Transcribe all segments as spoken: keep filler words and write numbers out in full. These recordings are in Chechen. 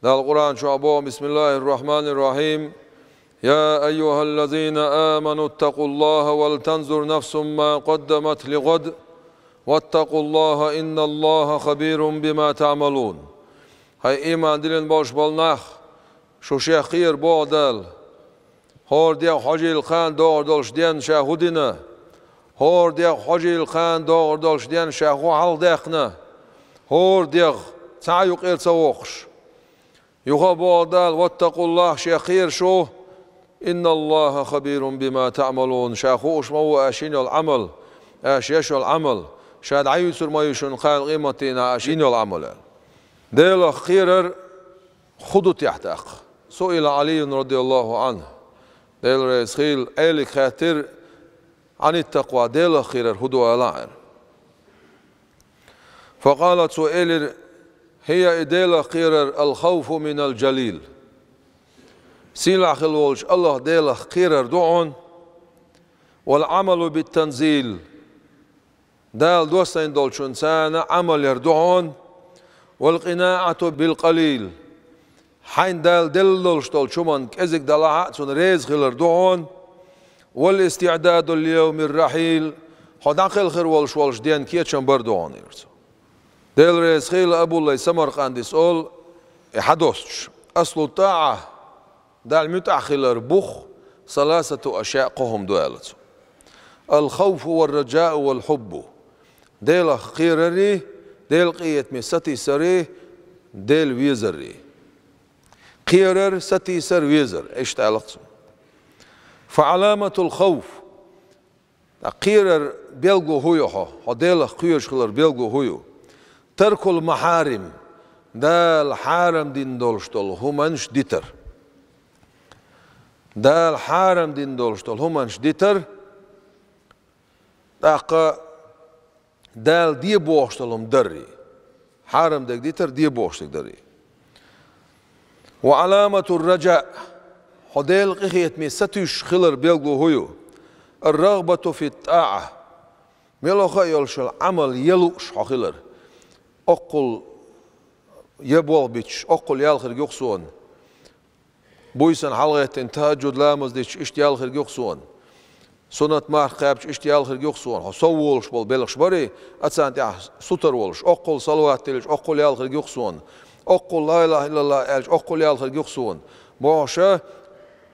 Дала Къуръан чу боху: بسم الله الرحمن الرحيم. يا أيها الذين آمنوا اتقوا الله ولتنظر نفس ما قدمت لغد واتقوا الله إن الله خبير بما تعملون. ХӀай иман диллина болуш болу нах, шу шех кхера, боху Дала. ХӀора дегӀ хьожийла кхана догӀур долуш ден ша хӀун дина? ХӀора дегӀ хьожийла кхана догӀур долуш ден ша хӀун хьалхадаьккхина? ХӀора дегӀ цхьа а юкъера ца воккхуш. Юха а боху Дала: واتقوا الله, шех кхера шу. إن الله خبير بما تعملون, ша хууш ма ву аша йина йолу Ӏамал, аша еш йолу Ӏамал, ша дӀаюьйцур ма ю шуна кхана къематдийнахь аша йина йолу Ӏамал аьлла. Делах кхерар хӀун ду техь тӀаккха? سئل علي رضي الله عنه, Дела реза хуьлда, Ӏелига хаьттира: عن التقوى, Делах кхерар хӀун ду алахьара? فقال, цо элира: هي, и Делах кхерар, الخوف من الجليل, сийлахь хила волчу АллахӀ Делах кхерар ду хьуна, والعمل بالتنزيل, Дала доссийна долчунна царна Ӏамал яр ду хьуна, والقناعة بالقليل, хьайна Дала делла долуш долчу хӀуманна кӀезиг далахь а цунна реза хилар ду хьуна, والاستعداد ليوم الرحيل, хьо дӀакхелхина волуш волчу денна кечам бар ду хьуна, элира цо. Дела реза хуьлда, Абуллай Самаркъандис олу, и хьадоссуш: أصل الطاعة, Далла муьтӀахь хилар бух, ثلاثة أشياء, кхо хӀума ду аьлла цо: الخوف والرجاء والحب, Делах кхерарий, Делан къинхетаме сатийсарий, Дела везарий. Кхерар, сатийсар, везар, иштта аьлла цо. فعلامة الخوف, ткъа кхерар билгало хӀун ю хьо, хьо Делах кхоьруш хилар билгало хӀун ю? ترك المحارم, Дала хьарам дина долуш долу хӀуманаш дитар. Дала хьарам дина долуш долу хӀуманаш дитар, тӀаккха Дала де бохуш долу хӀума дарий. Хьарам дерг дитар, де бохуш дерг дарий. وعلامة الرجاء, хьо Делан къинхетаме сатуьйсуш хилар билгало хӀун ю? الرغبة في الطاعة, мелхо а йолуш йолу Ӏамал ян лууш хьо хилар. Оккхул я болх бичуш, оккхул ял хирг ю-кх суна. Буьйсанна хьалагӀеттина тахӀажжуд ламаз дича, иштта ял хирг ю-кх суна. Суннат марха кхаьбча, иштта ял хирг ю-кх суна. Хьо сов волуш болу белхаш барий, а царна тӀехь сутара волуш, оккхул салават диллича, оккхул ял хирг ю-кх суна. Оккхул ла илахӀа иллаллахӀ аьлча, оккхул ял хирг ю-кх суна. Бохуша,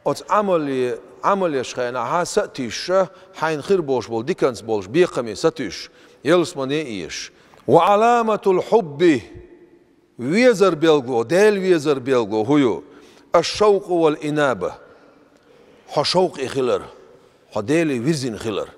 оцу Ӏамале, Ӏамал еш хенахь, са а тийсуша, хьайна хир болуш болу диканца болуш бекхаме сатуьйсуш, ялсамане а езаш. وعلامة الحب, везар билгало, Дела везар билгало хӀун ю? الشوق والإنابة, хьо шовкъе хилар, хьо Деле вирзина хилар.